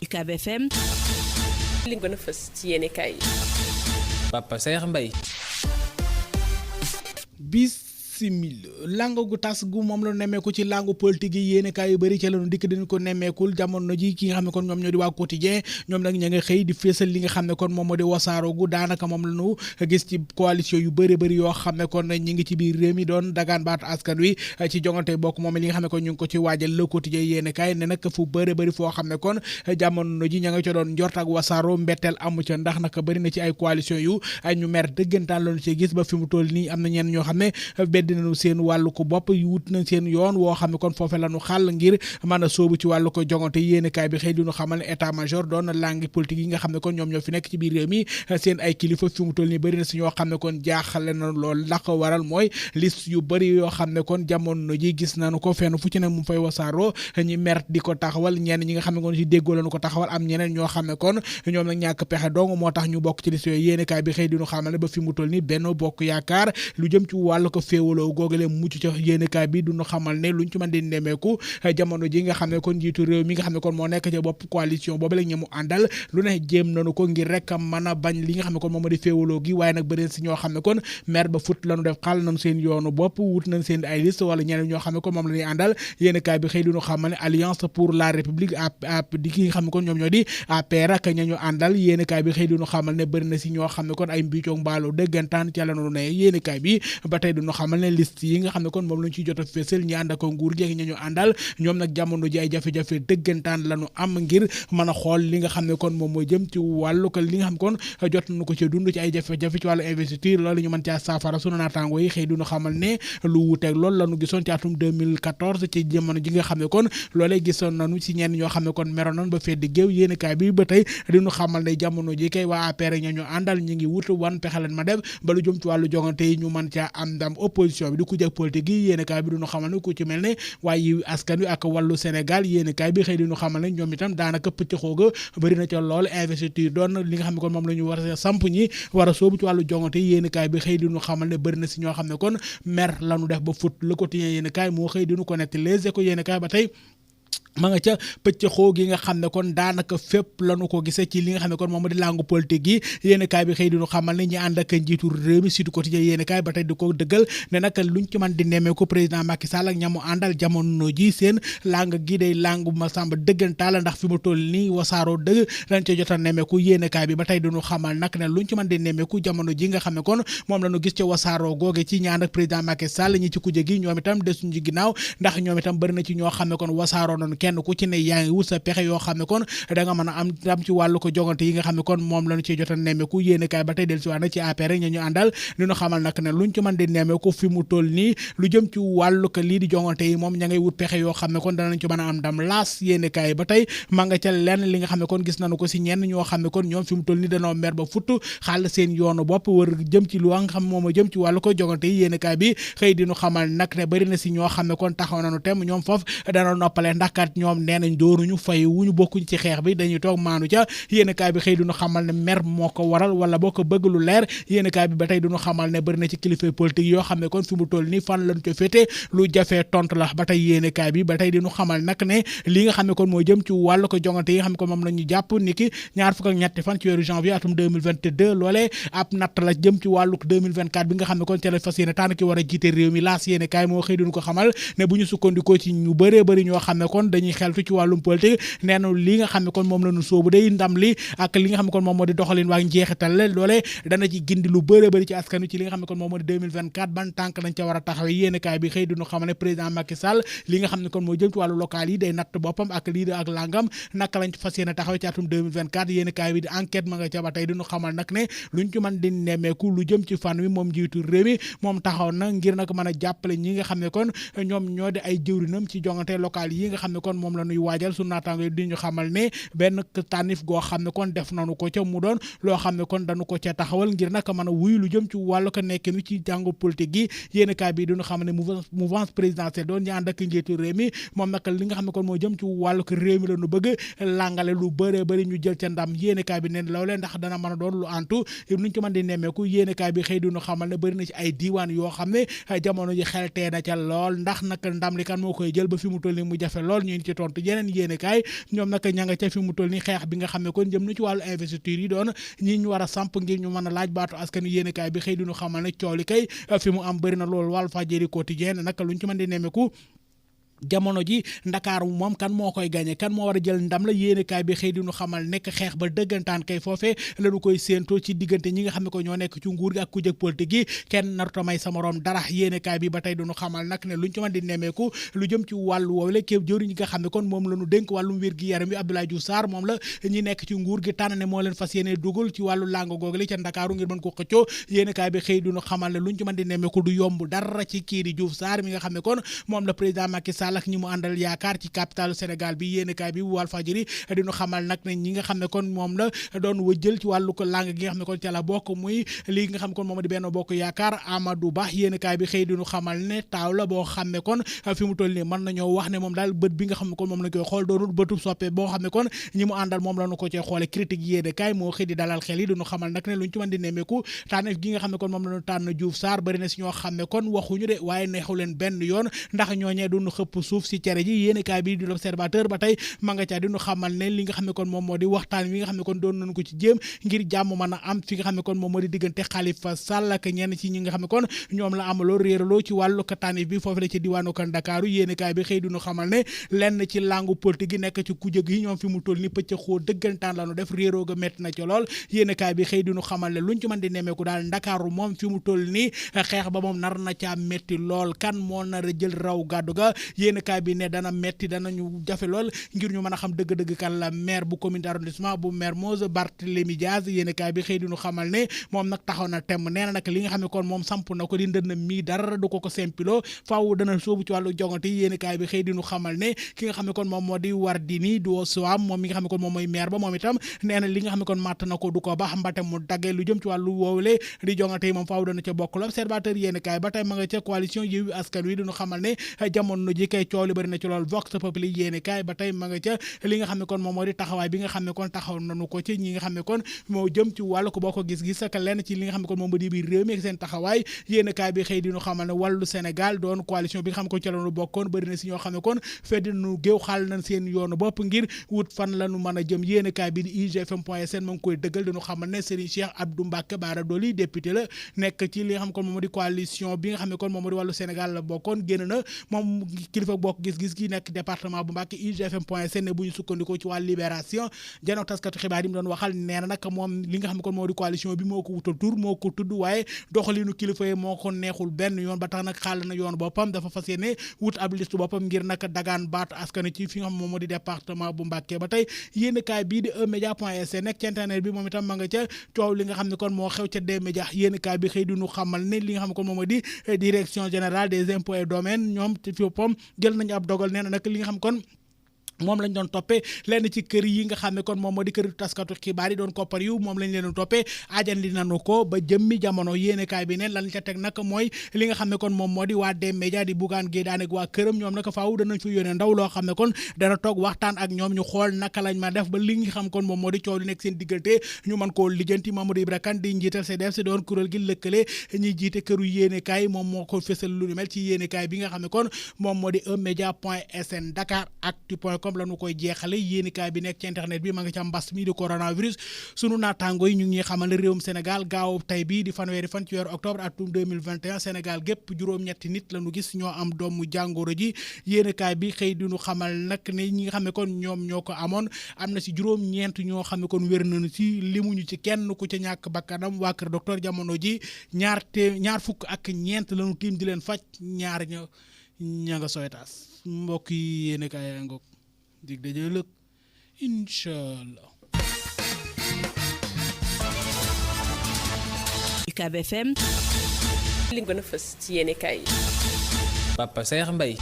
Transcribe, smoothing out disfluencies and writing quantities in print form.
Ucab FM. li gën a fës ci yéene kaay. Papa Saer Mbaye. simil langu gu tas gu moom la nemmeeku ci langu politique yi yéene kaay yu bëri ca lañu dikk dañu ko nemmeekul jamono ji ki nga xam ne kon ñoom ñoo di waa quotidien ñoom nag ña nga xëy di feesal li nga xam ne kon moom moo di wasaaro gu daanaka moom lañu gis ci coalition yu bëri yoo xam ne kon ñi ngi ci biir réew mi doon dagaan baatu askan wi ci jongante bokk moom li nga xam ne kon ñu ngi ko ci waajal le quotidien yéene kaay ne nag fu bëri foo xam ne kon jamono ji ña nga ca doon njort ak wasaaro mbetteel amu ca ndax nag bëri na ci ay coalition yu ay ñu mer dëggantaan lañu ci gis ba fi mu toll nii am na ñenn ñoo xam ne dinañu seen wàllu ko bopp wut nañ seen yoon woo xam ne kon foofe lañu xàll ngir mën a sóobu ci wàllu ko jongante yéenekaay bi xëy dinu xamal ne état major doon langue politique yi nga xam ne kon ñoom ñoo fi nekk ci biir réew mi seen ay kilifa fi mu toll nii bëri na si ñoo xam ne kon jaaxale na lool la ko waral mooy liste yu bëri yoo xam ne kon jamono ji gis nañu ko fenn fu ci ne mu fay wasaaroo ñi mer di ko taxawal ñenn ñi nga xam ne kon ci déggoo lañu ko taxawal am ñeneen ñoo xam ne kon ñoom nag ñàkk pexe dong moo tax ñu bokk ci liste yooyu yéenekaay bi xëy dinu xamal ne ba fi mu toll nii Benno Bokk Yaakaar lu jëm ci wàllu ko féewaloo googale mucc ca yéenekaay bi duñu xamal ne luñ ci mën di nemeeku jamono ji nga xam ne kon njiitu réew mi nga xam ne kon moo nekk ca bopp coalition boobu la ñu mu àndal lu ne jéem nañu ko ngir rek mën a bañ li nga xam ne kon moom moo di féewaloo gi waaye nag bëri si ñoo xam ne kon maire ba fut lañu def xaal nañu seen yoonu bopp wut nañ seen ay liste wala ñeneen ñoo xam ne kon moom la ñuy àndal yéenekaay bi xëy duñu xamal ne alliance pour la république ap di ki nga xam ne kon ñoom ñoo di APR ak ñañu àndal yéenekaay bi xëy duñu xamal ne bëri na si ñoo xam ne kon ay mbiicoog mbaaloo dëggantaan ca lañu ne yéenekaay bi ba tey duñu xamal ne liste yi nga xam ne kon moom lañu ciy jot a fésal ñi ànd ak nguur gi ak ñañu àndal ñoom nag jamono ji ay jafe-jafe dëggantaan lañu am ngir mën a xool li nga xam ne kon moom mooy jëm ci wàllu ko li nga xam kon jot nañu ko ci dund ci ay jafe-jafe ci wàllu investiture loolu ñu mën caa saafara sunu naataango yi xëy duñu xamal ne lu wuteeg loolu lañu gisoon ci atum 2014 ci jamono ji nga xam ne kon loolee gisoon nañu ci ñenn ñoo xam ne kon meroon nañ ba feddi géew yéenekaay bi ba tey diñu xamal ne jamono ji kay waa APR ñañu àndal ñi ngi wut wan pexe leen ma def ba lu jëm ci wàllu jongante yi ñu mën caa am ndam opposition bi di ku jëg politique yi yéenekaay bi duñu xamal ne ku ci mel ne waaye askan wi ak wàllu Sénégal yéenekaay bi xëy diñu xamal ne ñoom itam daanaka pëcc xooga bëri na ca lool investiture doon li nga xam ne kon moom la ñu war a samp ñi war a soobu ci wàllu jongante yi yéenekaay bi xëy diñu xamal ne bëri na si ñoo xam ne kon mer lañu def ba fut le quotidien yéenekaay moo xëy diñu ko netti Les Échos yéenekaay ba tey ma nga ca pëcc xoo gi nga xam ne kon daanaka fépp lañu ko gisee ci li nga xam ne kon moom di langue politique yi yéenekaay bi xëy diñu xamal ne ñi ànd ak njiitu réew mi Sud Quotidien yéenekaay ba tey di ko dëggal ne nag luñ ci mën di nemmee ko président Macky Sall ak ñamu àndal jamono ji seen langue gi day langue bu ma sàmba dëggantaala ndax fi mu toll nii wasaaroo dëgg lañ ca jot a nemmeeku yéenekaay bi ba tey diñu xamal nag ne luñ ci mën di nemmeeku jamono ji nga xam ne kon moom lañu gis ca wasaaroo googe ci ñi ànd ak président Macky Sall ñi ci kujje gi ñoom itam desuñu ci ginnaaw ndax ñoom itam bëri na ci ñoo xam ne kon wasaaroo nañu kenn ku ci ne yaa ngi wut sa pexe yoo xam ne kon da nga mën a am ci wàllu ko jogante yi nga xam ne kon moom lañu ciy jot a nemmeeku yéenekaay ba tey del si waat na ci APR ña ñu àndal li ñu xamal nag ne luñ ci mën di nemmeeku fi mu toll nii lu jëm ci wàllu ko lii di jongante yi moom ña ngay wut pexe yoo xam ne kon danañ ci mën a am ndam laas yéenekaay ba tey ma nga ca lenn li nga xam ne kon gis nañu ko si ñenn ñoo xam ne kon ñoom fi mu toll nii danoo mer ba futt xaal seen yoonu bopp war jëm ci lu nga xam moom jëm ci wàllu ko jogante yi yéenekaay bi xëy di ñu xamal nag ne bari na si ñoo xam ne kon taxaw nañu tem ñoom foofu dana noppale ndax kat ñoom nee nañ doonuñu fay wuñu bokkuñ ci xeex bi dañuy toog maanu ca yéenekaay bi xëy duñu xamal ne mer moo ko waral wala boo ko bëgg lu leer yéenekaay bi ba tey duñu xamal ne bëri na ci kilifa politique yoo xam ne kon fi mu toll nii fan lañ ko féete lu jafee tontu la ba tey yéenekaay bi ba tey diñu xamal nag ne li nga xam ne kon moo jëm ci wàllu ko jongante yi nga xam ne kon moom la ñu jàpp niki ñaar fukk ak ñetti fan ci weeru janvier atum 2022 loolee ab natt la jëm ci wàllu 2024 bi nga xam ne kon ca la fas yéene tànn ki war a jiite réew mi laas yéenekaay moo xëy duñu ko xamal ne bu ñu sukkandikoo ci ñu bëree bëri ñoo xam ne kon dañuy xeltu ci wàllum politique nee na li nga xam ne kon moom la ñu sóobu day ndam li ak li nga xam ne kon moom moo di doxalin waa njeexital la loolee dana ci gindi lu bëre bëri ci askan wi ci li nga xam ne kon moom moo di 2024 ban tànk lañ ca war a taxawee yéenekaay bi xëy duñu xamal ne président Macky Sall li nga xam ne kon moo jëm ci wàllu local yi day natt boppam ak lii ak langam naka lañ fas yéene taxawee ci atum 2024 yéenekaay bi di enquête ma nga ca ba tey duñu xamal nag ne luñ ci mën di nemmeeku lu jëm ci fan wi moom jiitu réew mi moom taxaw na ngir nag mën a jàppale ñi nga xam ne kon ñoom ñoo di ay jëwrinam ci jongante local yi nga xam ne kon moom la ñuy waajal su naataango yi di ñu xamal ne benn tànnif goo xam ne kon def nañu ko ca mu doon loo xam ne kon dañu ko ca taxawal ngir nag mën a wuy lu jëm ci wàllu ko nekk ni ci jàngu politique gi yéenekaay bi duñu xam ne mouvance présidentielle doon ñu ànd ak njiitu réew mi moom nag li nga xam ne kon moo jëm ci wàllu ko réew mi la ñu bëgg langale lu bëree bëri ñu jël ca ndam yéenekaay bi neen loolee ndax dana mën a doon lu antu nuñ ci mën di nemmeeku yéenekaay bi xëy duñu xamal ne bëri na ci ay diiwaan yoo xam ne jamono ji xel tee na ca lool ndax nag ndam li kan moo koy jël ba fi mu toll ni mu jafe lool ñu ci tontu yeneen yéenekaay ñoom nag ña nga ca fi mu toll ni xeex bi nga xam ne kon jëm na ci wàllu investiture yi doon ñi ñu war a samp ngir ñu mën a laaj baatu askan yéenekaay bi xëy duñu xamal ne coow li kay fi mu am bëri na loolu Walfadjri quotidien naka luñ ci mën di nemmeeku jamono ji Ndakaaru moom kan moo koy gagné kan moo war a jël ndam la yéenekaay bi xëy di ñu xamal nekk xeex ba dëggantaan kay foofee la ñu koy séentoo ci diggante ñi nga xam ne ko ñoo nekk ci nguur gi ak ku jëg politique yi kenn naruta may sa morom dara yéenekaay bi ba tey duñu xamal nag ne luñ ci mën di nemmeeku lu jëm ci wàllu woowule képp jëwriñ ñi nga xam ne kon moom la ñu dénk wàllum wér gi yaram bi Abdoulaye Diouf Sarr moom la ñi nekk ci nguur gi tànn ne moo leen fas yéene dugal ci wàllu làngo googale ca Ndakaaru ngir mën ko xëccoo yéenekaay bi xëy duñu xamal ne luñ ci mën di nemmeeku du yomb dara ci kii di Diouf Sarr mi nga xam ne kon moom la président Macky Sall ak ñi mu àndal yaakaar ci capitalu Sénégal bi yéenekaay bi Walfadjri diñu xamal nag ne ñi nga xam ne kon moom la doon wëjël ci wàllu ko lang gi nga xam ne kon ca la bokk muy lii nga xam ne kon moom di Benno Bokk Yaakaar Amadou Ba yéenekaay bi xëy diñu xamal ne taaw la boo xam ne kon fi mu toll nii mën nañoo wax ne moom daal bët bi nga xam ne kon moom lañ koy xool doonul bëtub soppe boo xam ne kon ñi mu àndal moom lañu ko cee xoole critique yéenekaay moo xëy di dalal xel yi diñu xamal nag ne luñ ci mën di nemmeeku tànneef gi nga xam ne kon moom lañu tànn Diouf Sarr bari na si ñoo xam ne kon waxuñu de waaye neexu leen benn yoon ndax ñooñee duñu xëpp suuf si cere ji yéenekaay bi di l'Observateur ba tey ma nga ca diñu xamal ne li nga xam ne kon moom moo di waxtaan wi nga xam ne kon doon nañu ko ci jéem ngir jàmm mën a am fi nga xam ne kon moom moo di diggante Khalifa Sall ak ñenn ci ñi nga xam ne kon ñoom la amaloo réeraloo ci wàllu tànneef bi foofu la ci diwaanu kan Dakaaru yéenekaay bi xëy diñu xamal ne lenn ci langue politique gi nekk ci kujje gi ñoom fi mu toll ni pëcc xoo dëggantaan la ñu def réeroo ga métti na ci lool yéenekaay bi xëy diñu xamal ne luñ ci mën di nemmeeku daal Ndakaaru moom fi mu toll ni xeex ba moom nar na caa métti lool kan moo nar a jël raw gàddu ga yéenekaay bi ne dana métti danañu jafe lool ngir ñu mën a xam dëgg-dëgg kan la maire bu commune d'arrondissement bu Mermoz Barthélémy Diaz yéenekaay bi xëy diñu xamal ne moom nag taxaw na temm nee na nag li nga xam ne kon moom samp na ko di ndënd mii dara du ko sempiloo faaw dana sóobu ci wàllu jongante yi yéenekaay bi xëy diñu xamal ne ki nga xam ne kon moom moo di Wardini du Soham moom mi nga xam ne kon moom mooy maire ba moom itam nee na li nga xam ne kon màtt na ko du ko baax mbate mu daggee lu jëm ci wàllu woowule di jongante yi moom faaw dana ca bokk l'Observateur yéenekaay ba tey ma nga ca coalition Yewwi Askan Wi diñu xamal ne jamono ji kay coow li bari na ci lool Vox Populi yéenekaay ba tey ma nga ca li nga xam ne kon moom moo di taxawaay bi nga xam ne kon taxaw nañu ko ci ñi nga xam ne kon moo jëm ci wàllu ko boo ko gis-gis ak lenn ci li nga xam ne kon moom moo di biir réew mi ak seen taxawaay yéenekaay bi xëy diñu xamal ne wàllu Sénégal doon coalition bi nga xam ne kon ca lañu bokkoon bari na si ñoo xam ne kon feddi nañu géew xaal nañ seen yoonu bopp ngir wut fan lañu mën a jëm yéenekaay bi di igfm.sn moo ngi koy dëggal diñu xamal ne Serigne Cheikh Abdou Mbacké Bara Dolly député la nekk ci li nga xam ne kon moom moo di coalition bi nga xam ne kon moom moo di wàllu Sénégal la bokkoon génn na moom kilifa bokk gis-gis gi nekk département bu Mbacké igfm.sn ne bu ñu sukkandikoo ci wàllu Libération janook taskatu xibaar yi mu doon waxal nee na nag moom li nga xam ne kon moo di coalition bi moo ko wutal tur moo ko tudd waaye doxalinu kilifa yi moo ko neexul benn yoon ba tax nag xaal na yoon boppam dafa fas yéene wut ab liste boppam ngir nag dagaan baatu askan ci fi nga xam moom moo di département bu Mbacké ba tey yéenekaay bii di eMédia.sn nekk ci internet bi moom itam ma nga ca coow li nga xam ne kon moo xew ca D-Média yéenekaay bi xëy duñu xamal ne li nga xam ne kon moom moo di direction générale des impôts et domaines ñoom ci boppam jël nañu ab dogal nee na nag li nga xam kon moom lañ doon toppee lenn ci kër yi nga xam ne kon moom moo di kër taskatu xibaar yi doon koppar yu moom lañ leen toppee ajandi nañu ko ba jëmmi jamono yéenekaay bi ne lan ca teg nag mooy li nga xam ne kon moom moo di waa D-Média di Bougane Gueye Dany ak waa këram ñoom nag faaw danañ fi yónnee ndaw loo xam ne kon dana toog waxtaan ak ñoom ñu xool naka lañ ma def ba li nga xam kon moom moo di coow li nekk seen diggante ñu mën koo lijjanti Mamadou Ibra Kane di njiital CDF si doon kuréel gi lëkkale ñuy jiite këru yéenekaay moom moo ko fësal lu ni mel ci yéenekaay bi nga xam ne kon moom moo di eMédia.sn Dakaractu.com la ñu koy jeexale yéenekaay bi nekk ci internet bi ma nga ca mbas mi di coronavirus sunu naataango yi ñu ngi xamal ne réewum Sénégal gaaw tey bi di fanweeri fan ci weeru octobre atum 2021 Sénégal gépp juróom-ñetti nit la ñu gis ñoo am doomu jàngoro ji yéenekaay bi xëy di ñu xamal nag ne ñi nga xam ne kon ñoom ñoo ko amoon am na ci juróom-ñeent ñoo xam ne kon wér nañu ci limuñu ci kenn ku ca ñàkk bakkanam waa kër docteur jamono ji ñaar fukk ak ñeent la ñu tiim di leen faj ñaar ña nga Sowetas mbokk yi yéenekaay yaa ngoog dig daje ëllëg inshallah. Ucab FM li gën a fës ci yéenekaay yi. Papa Saer Mbaye